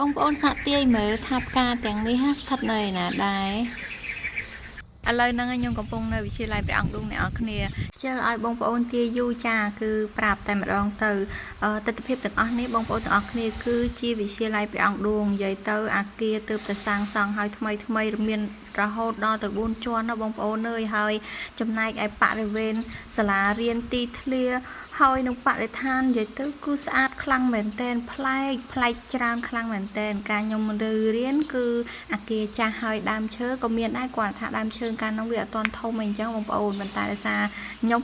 បងប្អូនសាកទាយមើលថាផ្កាទាំងនេះហាស្ថិតនៅឯណាដែរឥឡូវហ្នឹងខ្ញុំកំពុងនៅវិទ្យាល័យព្រះអង្គឌួងអ្នកនរគ្នាខ្ជិលឲ្យបងប្អូនទាយយូរចាគឺប្រាប់តែម្ដងទៅទស្សនភាពទាំងអស់នេះបងប្អូនទាំងអស់គ្នាគឺជាវិទ្យាល័យព្រះអង្គឌួងនិយាយទៅអាគារទើបតែសាងសង់ឲ្យថ្មីថ្មីមានរហូតដល់ទៅ4ជាន់ណាបងប្អូនអើយហើយចំណែកឯបរិវេណសាលារៀនទីធ្លាហើយនឹងបរិស្ថាននិយាយទៅគឺស្អាតខ្លាំងមែនតែនប្លែកប្លែកច្រើនខ្លាំងមែនតែនការខ្ញុំទៅរៀនគឺអាគារចាស់ហើយដើមឈើក៏មានដែរគាត់ថាដើមឈើកាលនោះវាអត់ទាន់ធំអីអញ្ចឹងបងប្អូនប៉ុន្តែដោយសារខ្ញុំ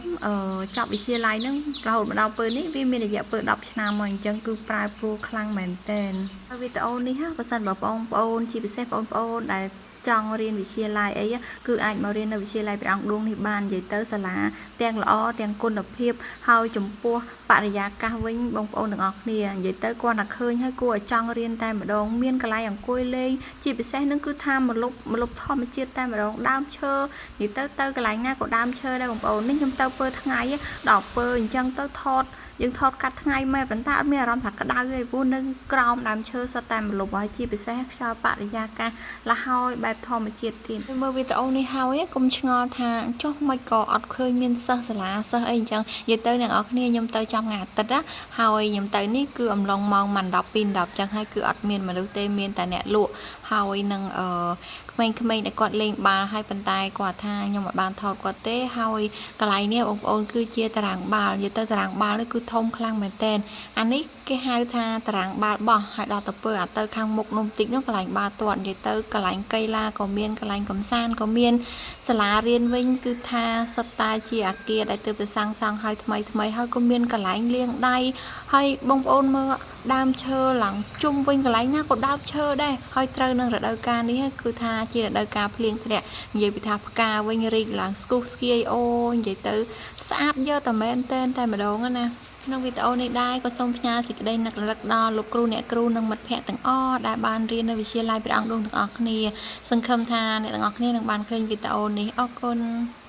ចប់វិទ្យាល័យហ្នឹងរហូតមកដល់ពេលនេះវាមានរយៈពេល10ឆ្នាំមកអញ្ចឹងគឺប្រែប្រួលខ្លាំងមែនតែនហើយវីដេអូនេះបើសិនបើបងប្អូនជាពិសេសបងប្អូនដែលចង់រៀនវិទ្យាល័យអីគឺអាចមករៀននៅវិទ្យាល័យព្រះអង្គឌួងនេះបាននិយាយទៅសាលាទាំងល្អទាំងគុណភាពហើយចំពោះបរិយាកាសវិញបងប្អូនទាំងអស់គ្នានិយាយទៅគាត់តែឃើញហើយគួរឲ្យចង់រៀនតែម្ដងមានកន្លែងអង្គុយលេងជាពិសេសនឹងគឺថាមលុបមលុបធម្មជាតិតែម្ដងដើមឈើនិយាយទៅទៅកន្លែងណាក៏ដើមឈើដែរបងប្អូននេះខ្ញុំទៅពើថ្ងៃដល់ពើអញ្ចឹងទៅថតយើងថតកាត់ថ្ងៃមែនប៉ុន្តែអត់មានអារម្មណ៍ថាក្តៅទេព្រោះនៅក្រោមដើមឈើសុទ្ធតែម្លប់ហើយជាពិសេសខ្យល់បរិយាកាសលហើយបែបធម្មជាតិទៀតមើលវីដេអូនេះហើយកុំឆ្ងល់ថាចុះមិនក៏អត់ឃើញមានសិស្សសាលាសិស្សអីអញ្ចឹងនិយាយទៅអ្នកនរគ្នាខ្ញុំទៅចំថ្ងៃអាទិត្យណាហើយខ្ញុំទៅនេះគឺអំឡុងម៉ោងម៉ាន់12 10ចឹងហើយគឺអត់មានមនុស្សទេមានតែអ្នកលក់ហើយនឹងអឺក្មេងៗដែលគាត់លេងបាល់ហើយប៉ុន្តែគាត់ថាខ្ញុំអត់បានថតគាត់ទេហើយកន្លែងនេះបងប្អូនគឺជាតារាងបាល់និយាយទៅតារាងបាល់នេះគឺធំខ្លាំងមែនទែនអានេះគេហៅថាតារាងបាល់បោះហើយដល់ទៅពើអាទៅខាងមុខនោះបន្តិចនោះកន្លែងបាល់ទាត់និយាយទៅកន្លែងកីឡាក៏មានកន្លែងកំសាន្តក៏មានសាលារៀនវិញគឺថាសុទ្ធតែជាអាគារដែលទើបតែសាងសង់ហើយថ្មីថ្មីហើយក៏មានកន្លែងលាងដៃហើយបងប្អូនមើលដើមឈើឡើងជុំវិញកន្លែងណាក៏ដើមឈើដែរហើយត្រូវនឹងរដូវកាលនេះគឺថាជារដូវកាលភ្លៀងធ្លាក់និយាយពីថាផ្កាវិញរីកឡើងស្គុះស្គាយអូនិយាយទៅស្អាតយកតែមែនតែនតែម្ដងណាក្នុងវីដេអូនេះដែរក៏សូមផ្ញើសេចក្តីនឹករលឹកដល់លោកគ្រូអ្នកគ្រូនិងមិត្តភ័ក្តិទាំងអស់ដែលបានរៀននៅវិទ្យាល័យព្រះអង្គឌួងទាំងអស់គ្នាសង្ឃឹមថាអ្នកទាំងអស់គ្នានឹងបានឃើញវីដេអូនេះអរគុណ។